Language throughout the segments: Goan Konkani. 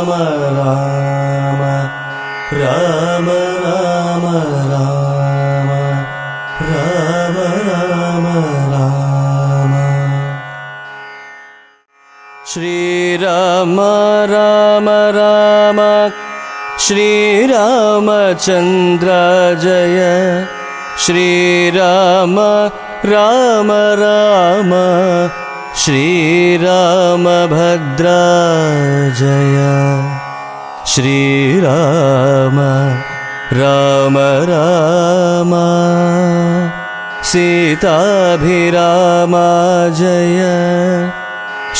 राम राम राम राम राम राम राम राम। श्रीराम राम राम श्रीरामचन्द्र जय श्रीराम राम राम श्रीरामभद्र जय श्रीराम राम राम सीताभिराम जय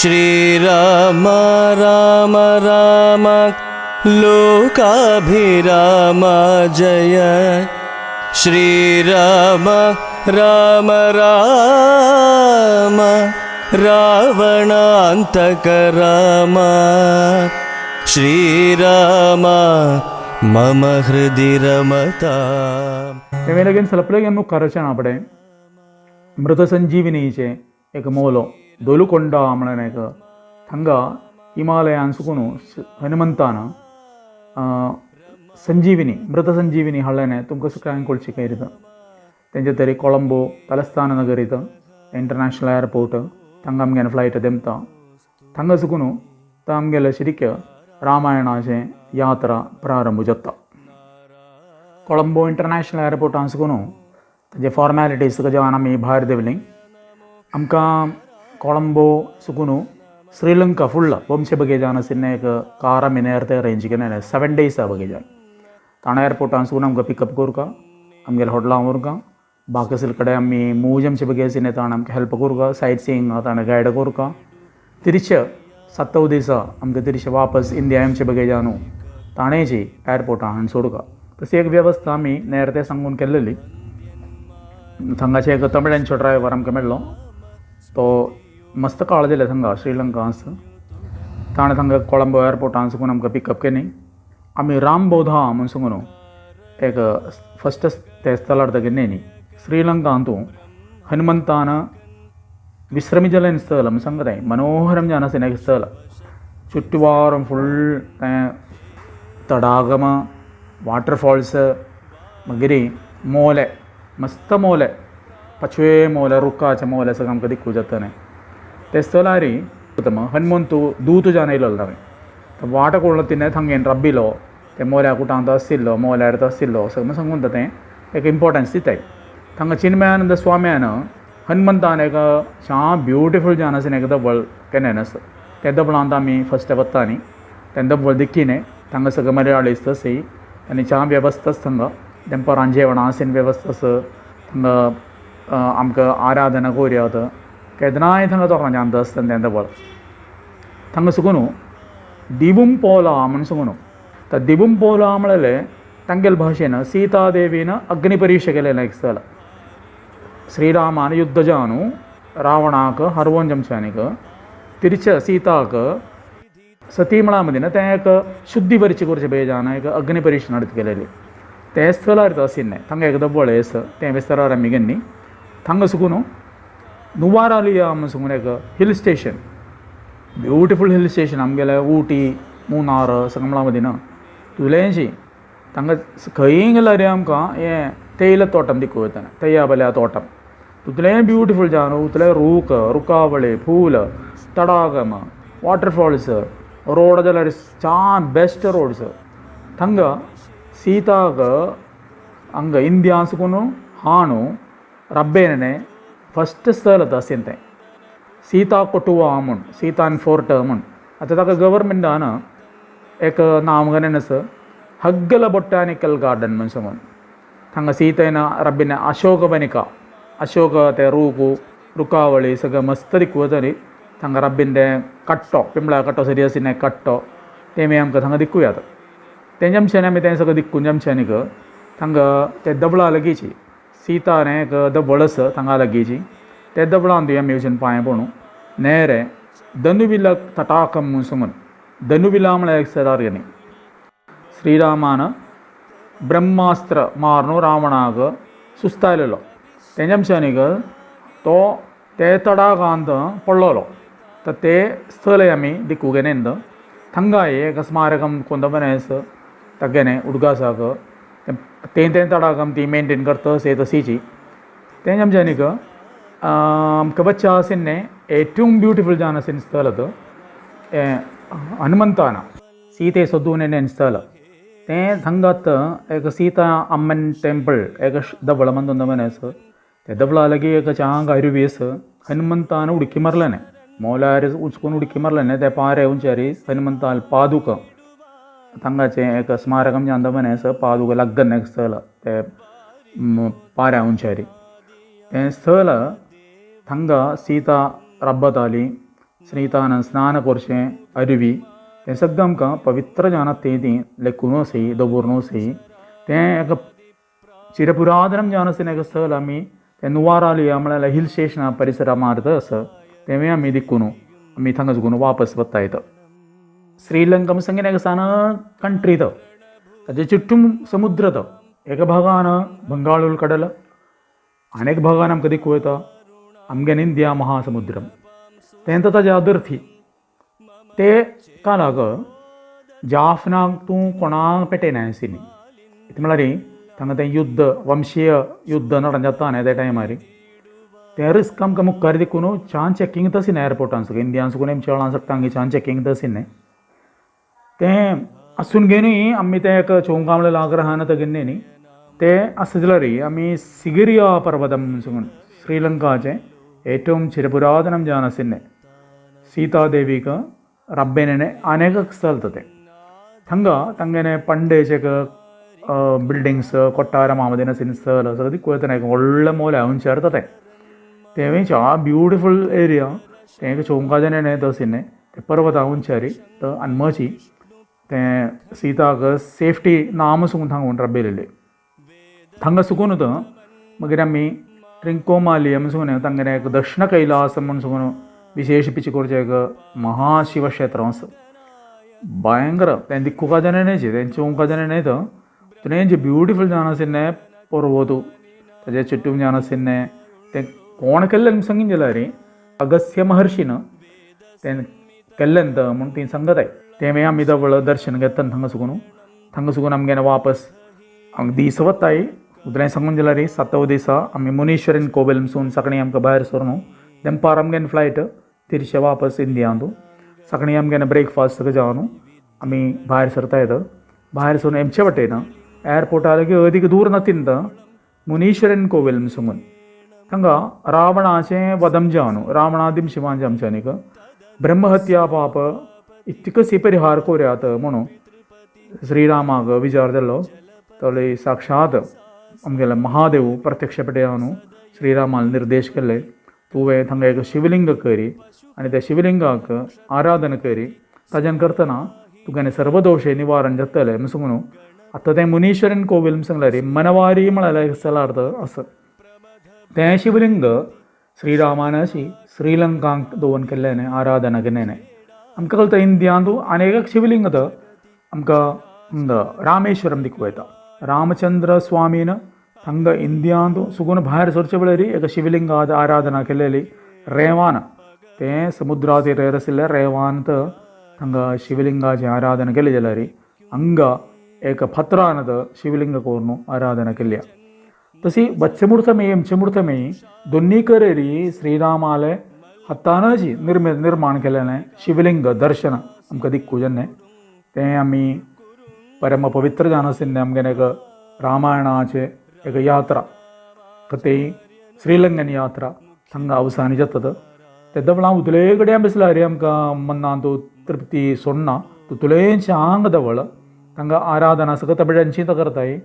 श्रीराम राम राम लोकाभिराम जय श्रीराम राम राम रावणान्तक राम श्रीराम मम हृदि रमताम्। तेमें लगीन सलपले मुखार वचन आपणें मृतसंजीविनीचें एक मोलो दोलुकोंडा म्हणून एक थंगा हिमालयान सुकून हनुमंतान संजीविनी मृतसंजीविनी हाडलें तुमकां सगळ्यांक कळची खंय तेंचे तरी कोलंबो तलस्थान नगरीत इंटरनॅशनल एअरपोर्ट थंगा आमगेलें फ्लायट देंवता थंगा सुकून तो आमगेलें शिरीक रामायणाचें यात्रा प्रारंभ जाता। कोलंबो इंटरनॅशनल एअरपोर्टान सुकून तेजे फॉर्मेलिटीज जेवण आमी भायर देंवलीं। आमकां कोलंबो सुकून श्रीलंका फुडला बोमशे बगेजान आशिल्लें एक कार आमी नेरते अरेंज केलें 7 डेज बगेजान ताणें एअरपोर्टान सुकून आमकां पिकअप करका आमगेल्या हॉटेलां व्हरका बाकी आशिल्ले कडेन आमी मूव बगे आशिल्लें ताणें आमकां हेल्प करका सायट सियींग ताणें गायड करका तिरशे 7 दिसा आमकां तिरशे वापस इंडिया आमचे बगेजान ताणें एअरपोर्टान हाडून सोडका। तशी एक वेवस्था आमी नेरते सांगून केल्लेली। थंगाचे एक तमिळांचो ड्रायव्हर आमकां मेळ्ळो तो मस्त काळ दिले थंगा श्रीलंका आसा ताणें थंगा कोलंबो एअरपोर्टान सुकून आमकां पिकअप केली। आमी रामबोधा म्हूण सांगून एक फस्ट ते स्थलार तगे न्ही श्रीलंकांतू हनुमंतान विश्रमिजलें स्थल म्हूण सांगता तें मनोहरम जावन आसा एक स्थल चुट्टुवारम फुल तें तडागम वाटरफॉल्स मागीर मोले मस्त मोले पाचवे मोले रुखाचे मोले सगळें आमकां दिकू जाता न्ही ते स्थलार हनुमंतू दूत जावन येयलो ताणें वाट कोण तिणें थंगेन रब्बिलो ते मोल्या कुटांत आशिल्लो मोल्यार तो आशिल्लो सगळें सांगून तें एक इम्पोर्टन्स दिताय। थंगा चिन्मयानंद स्वाम्यान हनुमंतान एक छान ब्युटिफूल जावन आसा एक दबळ केन्ना आसा त्या दबळांत आमी फस्ट वता न्ही तें दबळ देखीने थंगा सगळें मलयाळीस आसी आनी छान वेवस्था आसा थंगा दनपरां जेवणां आसीन वेवस्था आसा थंगा आमकां आराधना कोरयात केदनाय थंगा तोरांत आसता तें दबळ थंगा सुकून दिवूम पोला म्हूण सांगून तर दिवूम पोला म्हणलें तांगेले भाशेन सीतादेवीन अग्निपरीक्षा केलेलें एक स्थल श्रीरामान युद्ध जावन रावणाक हरवोन जमच्यानीक तिरच सीताक सती म्हळ्या मदीं तें एक शुद्धी परीक्षा करचें बेजान एक अग्निपरीक्षा नडत केलेली तें स्थलार आशिल्लें थंगा एक दबळ आसा तें विस्तारार आमी गेल्ली थंगा सुकून नुवारालिया म्हूण सांगून एक hill station beautiful hill station आमगेलें उटी मुनार सगळें म्हळ्या मदीं ना तुलेंशी थंगा खंय गेल्यार आमकां हें तेयला तोटम दिकू वयता तेया तोटम तुतलें ब्युटिफूल जावन उतले रूख रुखावळी फूल तडागम वाटरफॉल्स रोड जाल्यार छान बेस्ट रोड्स थंगा सीताक हांगा इंडिया सुकून हाणू रब्बेने फस्ट स्थल आशिल्लें तें सीता कोटुवा म्हूण सीतान फोर्ट म्हूण आतां ताका गव्हर्मेंटान एक नाम घेवन आसा हग्गल बॉटानिकल गार्डन म्हूण सांगून थंगा सीतेन रब्बीन अशोक वनिका अशोक ते रूख रुखावळी सगळें मस्त दिकू वतली थंगा रब्बीन तें कट्टो पिंपळा कट्टो सरी आशिल्लें कट्टो तें आमकां थंगा दिकू येता तें जमशेन आमी तें सगळें दिक्कून जमशेनीक थंगा ते दबळा लागींची सीता एक दबळ आसा थंगा लागींची ते दबळान आमी वचून पांय पडून नेरे धनुविला तटाकम म्हूण सांगून धनुविला म्हळ्यार एक स्थलार गेली श्रीरामान ब्रह्मास्त्र मारून रावणाक सुस्तायलेलो तेंच्या आमच्यानीक तो ते तडागांत पडलेलो तर ते स्थल आमी दिकू गेले. थंगाय एक स्मारकम कोंदबनेस तग्गेने उडगासाक तें तें तडागम ती मेंटेन करता से तसीची तें आमच्यानीक आमकां बच्चा आशिल्लें ഏറ്റവും ബ്യൂട്ടിഫുൾ ಜಾನಸಿನ ಸ್ಥಳ ಅದು हनुमंतान सीते सोदून स्थल तें थंगात एक सीता अम्मन टेम्पल एक दवळ म्हणून मनेस ते दवळा लगी एक चांग अरुवी आसा हनुमंतान उडकी मारलेने मोलार उचकून उडकी मारलेने ते पारे उंचारी हनुमंताल पादुक थंगाचें एक स्मारकम जावन मनेस पादुक लग्न एक स्थल ते पाऱ्या उंचारी तें स्थल थंगा सीता रब्बताली सीतान स्नान करचें अरुवी तें सगळें आमकां पवित्र जाणात तें ती लेखून आसी दवरून आसी तें एक चिरपुरातനം जावन एक स्थल आमी तें नुवारालिया म्हळ्यार हिल स्टेशना परिसरा मारता आसा तेंवूय आमी दिक्कून आमी थंगा चुकून वापस वता येता. श्रीलंका संगीन एक सान कंट्री तो ताजे चुट्टूम समुद्र तो एका भागान बंगाळ कडल अनेक भागान आमकां दिक्कू येता आमगेन इंदिया महासमुद्रम तें तर ताज्या अदर्थी ते कालाक जाफनाक तूं कोणाक पेटयनाय आशिल्ली कितें म्हळ्यार थांगा तें युद्ध वंशीय युद्ध नडन जाता न्ही त्या टायमार तें रिस्क आमकां मुखार देखून छान चॅकिंग तशी न्ही एअरपोर्टान सुद्दां इंडियान सुकून आमच्या वेळान शकता छान चॅकिंग तशी न्ही तें आसून घेवनूय आमी तें एक चोवंक म्हणल्यार आग्रहान तगिन्ने न्ही ते आसा जाल्यार आमी सिगिरिया पर्वतम सांगून श्रीलंकाचें ഏറ്റവും ചിരപുരാതനം जावन सीतादेवीक रब्बेने अनेक स्थल तें थंगा तांगेले पंडेचे एक बिल्डिंग्स कोट्टार मामदिन स्थल सगळें दिकू एक व्हडलें मोलें उंचार तें तेंवूय चा ब्युटिफूल एरिया तें एक चोवंकाजने तसिन्ने ते पर्वता उंचारी तो अनमची तें सीताक सेफ्टी नाम सुकून थांग रब्बेलेली थांगा सुकून मागीर आमी ट्रिंकोमाली म्हणून तांगेलें एक दक्षिण कैलास म्हूण सुकून विशेषिപ്പിച്ച് കുറച്ച് एक महाशिवक्षेत्र आसा भयंकर तें दिक्कुकाजनेच तें चोवंकाजनेच तुनें ब्युटिफूल जावन आशिल्लें पर्वत ताजे चुट्टूम जावन आशिल्लें तें कोण केल्लें सांगीन जाल्यार अगस्त्य महर्षीन तें केल्लें म्हूण ती सांगताय तें आमी जवळ दर्शन घेता थंगा सुकून थंगा सुकून आमगेले वापस दीस वताय उदलें सांगून जाल्यार सातव दिसा आमी मुनीश्वरीन कोबेल सून सकाळीं आमकां भायर सरून दनपार आमगेले फ्लायट तिरशे वापस इंडियांत सकाळीं आमगेले ब्रेकफास्ट सगळें जावन आमी भायर सरता येता भायर सरून एमचे वाटेन एअरपोर्टा लागीं अदीक दूर नातीन मुनीश्वरीन कोवेल सांगून थांगा रावणाचें वदम जावन रावणादिम शिवांचे आमच्यानीक ब्रह्महत्या पाप इतकसी परिहार कोऱ्यात म्हणून श्रीरामाक विचार जालो तोले साक्षात आमगेले महादेव प्रत्यक्ष पेटे श्रीरामान निर्देश केले तुवें थंगा एक शिवलिंग करी आनी त्या शिवलिंगाक आराधना करी ताज्यान करतना तुगेलें सर्वदोशे निवारण जातलें म्हूण सांगून आतां तें मुनीश्वरन कोविल म्हूण सांगल्यार मनवारी म्हळ्यार एक स्थलार्थ आसा तें शिवलिंग श्रीरामान अशी श्रीलंकांक दवरून केल्लें आराधना केन्ना आमकां कळटा इंडियांत अनेक शिवलिंग आमकां रामेश्वरम दिकू येता रामचंद्र स्वामीन थंगा इंडियांत सुगून भायर सरचे वेळार एक शिवलिंगाद आराधना केलेली रेवान तें समुद्राचेर आशिल्लें रेवान थंगा शिवलिंगाची आराधना केली जाल्यार हांगा एक फातरान शिवलिंग करून आराधना केल्या तशी बच्चमुर्तमे एमचमुर्तमे दोन्ही करेरी श्रीरामाले हातानची निर्माण केलेलें शिवलिंग दर्शन आमकां दिक्कू जेन्ना तें आमी परम पवित्र जावन आशिल्लें आमगेलें एक रामायणाचें एक यात्रा ती श्रीलंकन यात्रा थंगा अवसानी जाता ते दवळां उतले कडेन बसल्यार आमकां मनांत तृप्ती सोडना तुतलेंचें आंग दवळ तांकां आराधना सगळं तबड्यांची करताय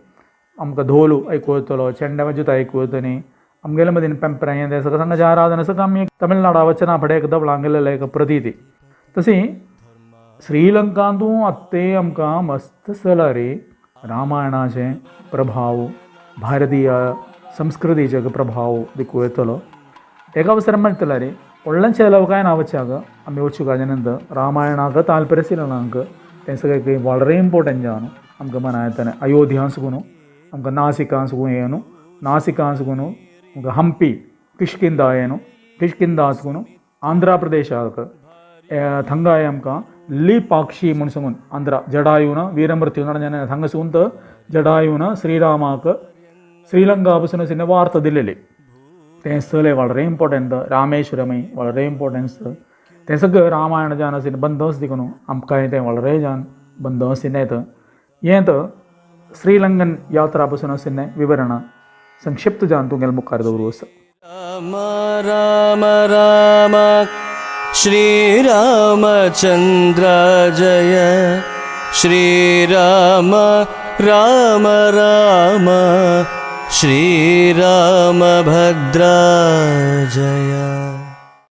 आमकां धोलू आयकूं येतलो चेंडे वाजयता आयकूं येतली आमगेले मदीं पेंपरां हें तें सगळें तांकां आराधना सगळें आमी तमिळनाडा वचना फुडें एक दवळां गेल्लें एक प्रतीती तशी श्रीलंकांतू आत्ते आमकां मस्त स्थलार रामायणाचें प्रभाव भारतीय संस्कृतीचो एक प्रभाव दिकू येतलो एका अवसर म्हणटल्यार व्हडलें चेलव काय ना वच्याक आमी वचूंक नंतर रामायणाक ताल्पर्य आशिल्लें तें सगळें വളരെ इम्पोर्टंट जावन आमकां मना येतना अयोध्या सुकून आमकां नासिकां सुकून येवन नासिकां सुकून आमकां हम्पी किष्किंदा येवन किष्किंदा सुकून आंध्रा प्रदेशाक थंगाय आमकां लीपाक्षी म्हूण सांगून आंध्रा जडायून वीरमृत्यू जाणा हांगा तर जडायून श्रीरामाक श्रीलंका पासून सिने वार्ता दिलेली. तें स्थल വളരെ इम्पॉर्टंट, रामेश्वरमय വളരെ इम्पॉर्टंट स्थळ. तें सगळें रामायण जावन आशिल्लें बंदोबस्त देखून आमकांय तें വളരെ जावन बंदोबस्त येता. हें तर श्रीलंकन यात्रा पासून आशिल्लें विवरण संक्षिप्त जावन तुमगेले मुखार दवरूं आसा. राम राम राम श्रीरामचन्द्र जय श्रीराम राम राम श्रीरामभद्र जय.